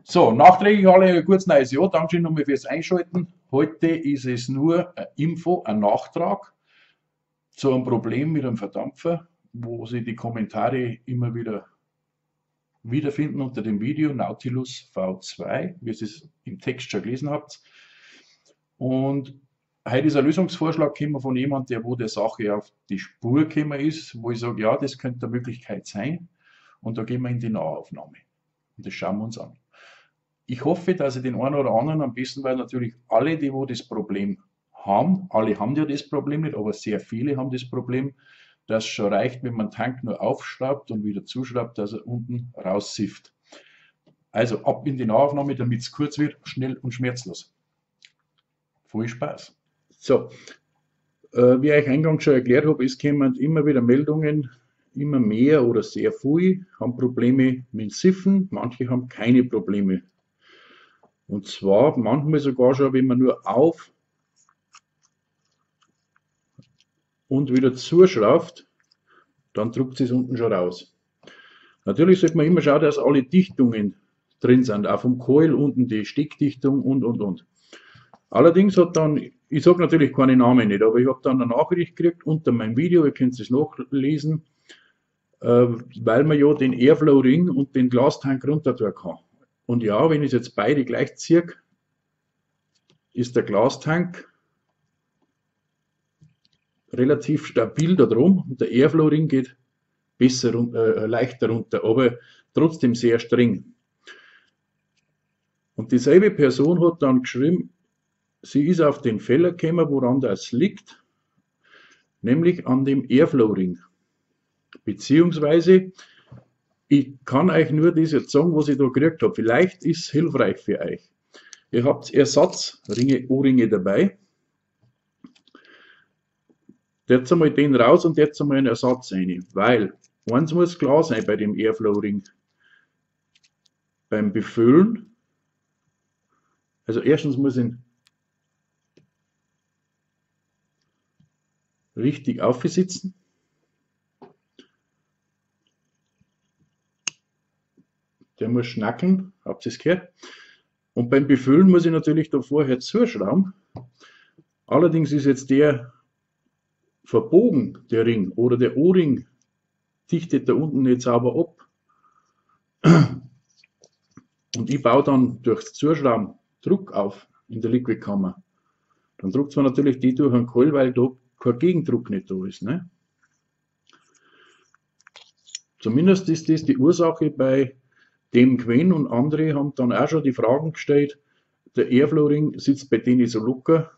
So, nachträglich alle ein gutes neues Jahr. Dankeschön nochmal fürs Einschalten. Heute ist es nur eine Info, ein Nachtrag zu einem Problem mit einem Verdampfer, wo sich die Kommentare immer wieder wiederfinden unter dem Video Nautilus V2, wie ihr es im Text schon gelesen habt. Und heute ist ein Lösungsvorschlag gekommen von jemandem, der wo der Sache auf die Spur gekommen ist, wo ich sage, ja, das könnte eine Möglichkeit sein. Und da gehen wir in die Nahaufnahme. Und das schauen wir uns an. Ich hoffe, dass ich den einen oder anderen am besten, weil natürlich alle, die wo das Problem haben, alle haben ja das Problem nicht, aber sehr viele haben das Problem, dass es schon reicht, wenn man den Tank nur aufschraubt und wieder zuschraubt, dass er unten raussifft. Also ab in die Nahaufnahme, damit es kurz wird, schnell und schmerzlos. Viel Spaß. Wie ich euch eingangs schon erklärt habe, es kommen immer wieder Meldungen, immer mehr oder sehr viel, haben Probleme mit dem Siffen, manche haben keine Probleme. Und zwar manchmal sogar schon, wenn man nur auf und wieder zuschraubt, dann drückt es unten schon raus. Natürlich sollte man immer schauen, dass alle Dichtungen drin sind, auch vom Coil unten die Steckdichtung und, und. Allerdings hat dann, ich sag natürlich keine Namen nicht, aber ich hab dann eine Nachricht gekriegt unter meinem Video, ihr könnt es nachlesen, weil man ja den Airflow-Ring und den Glastank runter tun kann. Und ja, wenn ich jetzt beide gleich ziehe, ist der Glastank relativ stabil da drum und der Airflow-Ring geht leichter runter, aber trotzdem sehr streng. Und dieselbe Person hat dann geschrieben, sie ist auf den Fehler gekommen, woran das liegt, nämlich an dem Airflow-Ring. Beziehungsweise, ich kann euch nur das jetzt sagen, was ich da gekriegt hab. Vielleicht ist es hilfreich für euch. Ihr habt Ersatzringe, O-Ringe dabei. Jetzt einmal den raus und jetzt einmal einen Ersatz rein, weil eins muss klar sein bei dem Airflow-Ring. Beim Befüllen, also erstens muss ich ihn richtig aufsitzen. Der muss schnacken, habt ihr's gehört? Und beim Befüllen muss ich natürlich da vorher zuschrauben. Allerdings ist jetzt der verbogen, der Ring, oder der O-Ring dichtet da unten nicht sauber ab. Und ich baue dann durchs Zuschrauben Druck auf in der Liquidkammer. Dann druckt zwar natürlich die durch einen Coil, weil da kein Gegendruck nicht da ist. Ne? Zumindest ist das die Ursache bei dem Quen, und andere haben dann auch schon die Fragen gestellt, der Airflow-Ring sitzt bei denen so locker,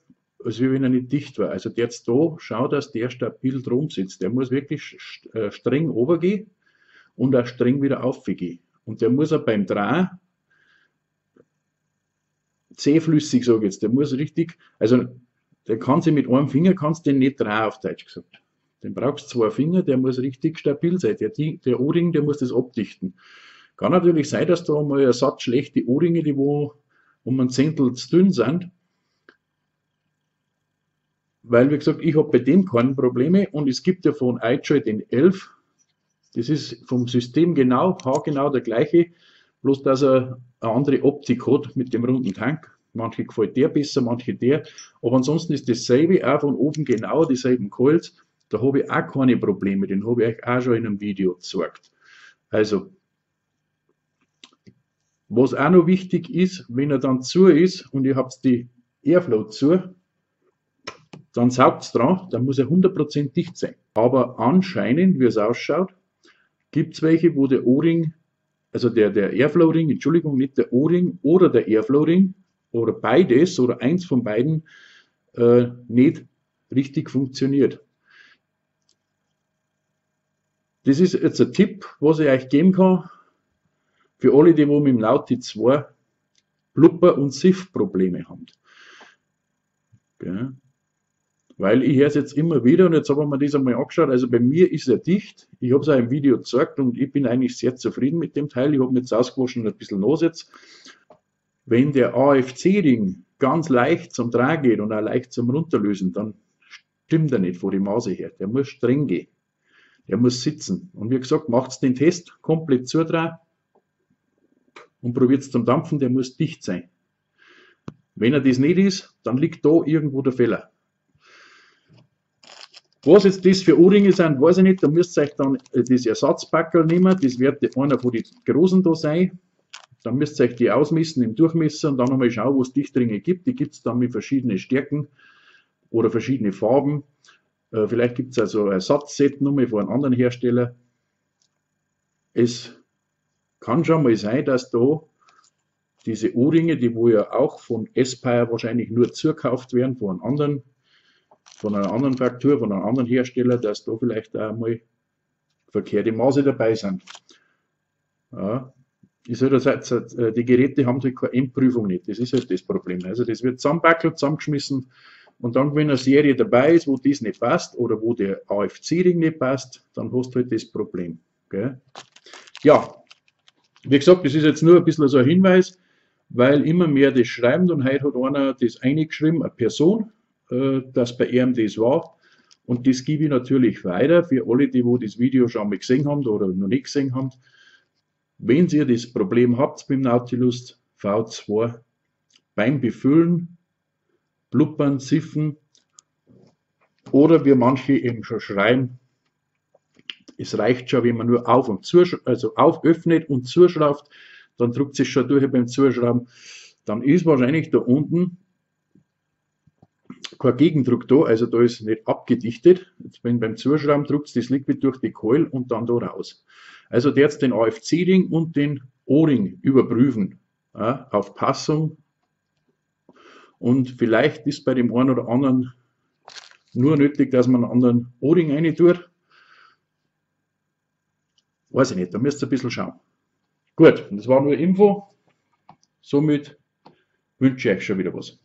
als wenn er nicht dicht war. Also der jetzt da, schau, dass der stabil drum sitzt. Der muss wirklich streng runtergehen und auch streng wieder aufgehen. Und der muss auch beim Drehen zähflüssig, sag ich jetzt, der muss richtig, also der kann sich mit einem Finger, kannst den nicht drehen, auf Deutsch gesagt. Den brauchst du zwei Finger, der muss richtig stabil sein. Der O-Ring, der muss das abdichten. Kann natürlich sein, dass da mal ein Satz schlechte O-Ringe, die wo um ein Zehntel zu dünn sind. Weil, wie gesagt, ich hab bei dem keine Probleme und es gibt ja von iJoy den 11. Das ist vom System genau, haargenau der gleiche, bloß dass er eine andere Optik hat mit dem runden Tank. Manche gefällt der besser, manche der. Aber ansonsten ist dasselbe, auch von oben genau dieselben Coils. Da hab ich auch keine Probleme, den hab ich euch auch schon in einem Video gezeigt. Also, was auch noch wichtig ist, wenn er dann zu ist und ihr habt die Airflow zu, dann saugt's dran, dann muss er 100% dicht sein. Aber anscheinend, wie es ausschaut, gibt's welche, wo der O-Ring, also der, der Airflow-Ring, Entschuldigung, nicht der O-Ring oder der Airflow-Ring oder beides oder eins von beiden nicht richtig funktioniert. Das ist jetzt ein Tipp, was ich euch geben kann, für alle, die wo mit dem Nauti 2 Blubber- und Siff-Probleme haben. Gell? Weil ich höre es jetzt immer wieder und jetzt haben wir das einmal angeschaut, also bei mir ist er dicht, ich hab's auch im Video gezeigt und ich bin eigentlich sehr zufrieden mit dem Teil, ich hab ihn jetzt ausgewaschen und ein bisschen nass jetzt. Wenn der A F C-Ring ganz leicht zum Drehen geht und auch leicht zum Runterlösen, dann stimmt er nicht vor die Maße her, der muss streng gehen, der muss sitzen. Und wie gesagt, macht's den Test, komplett zudrehen. und probiert zum Dampfen, der muss dicht sein. Wenn er das nicht ist, dann liegt da irgendwo der Fehler. Was jetzt das für O-Ringe sind, weiß ich nicht. Da müsst ihr euch dann das Ersatzpackerl nehmen. Das wird einer von den großen da sein. Dann müsst ihr euch die ausmessen im Durchmesser und dann nochmal schauen, wo es Dichtringe gibt. Die gibt's dann mit verschiedenen Stärken oder verschiedene Farben. Vielleicht gibt's also ein Ersatzset nochmal von einem anderen Hersteller. Es kann schon mal sein, dass da diese O-Ringe, die wo ja auch von Aspire wahrscheinlich nur zugekauft werden, von einer anderen Faktur, von einem anderen Hersteller, dass da vielleicht auch mal verkehrte Maße dabei sind. Ja. Ist halt das, die Geräte haben halt keine Endprüfung nicht, das ist halt das Problem. Also das wird zusammengebackelt, zusammengeschmissen und dann, wenn eine Serie dabei ist, wo das nicht passt oder wo der AFC-Ring nicht passt, dann hast du halt das Problem. Gell? Ja, wie gesagt, das ist jetzt nur ein bisschen so ein Hinweis, weil immer mehr das schreiben und heute hat einer das eingeschrieben, eine Person, dass bei ihm das war. Und das gebe ich natürlich weiter für alle, die wo das Video schon mal gesehen haben oder noch nicht gesehen haben. Wenn ihr das Problem habt beim Nautilus V2, beim Befüllen, Blubbern, Siffen oder wie manche eben schon schreiben, es reicht schon, wenn man nur auf und zu, also auf öffnet und zuschraubt, dann drückt es schon durch beim Zuschrauben, dann ist wahrscheinlich da unten kein Gegendruck da, also da ist nicht abgedichtet. Jetzt wenn beim Zuschrauben drückt das Liquid durch die Coil und dann da raus. Also der jetzt den A F C-Ring und den O-Ring überprüfen, ja, auf Passung. Und vielleicht ist bei dem einen oder anderen nur nötig, dass man einen anderen O-Ring rein tut. Weiß ich nicht, da müsst ihr ein bisschen schauen. Gut, das war nur Info. Somit wünsche ich euch schon wieder was.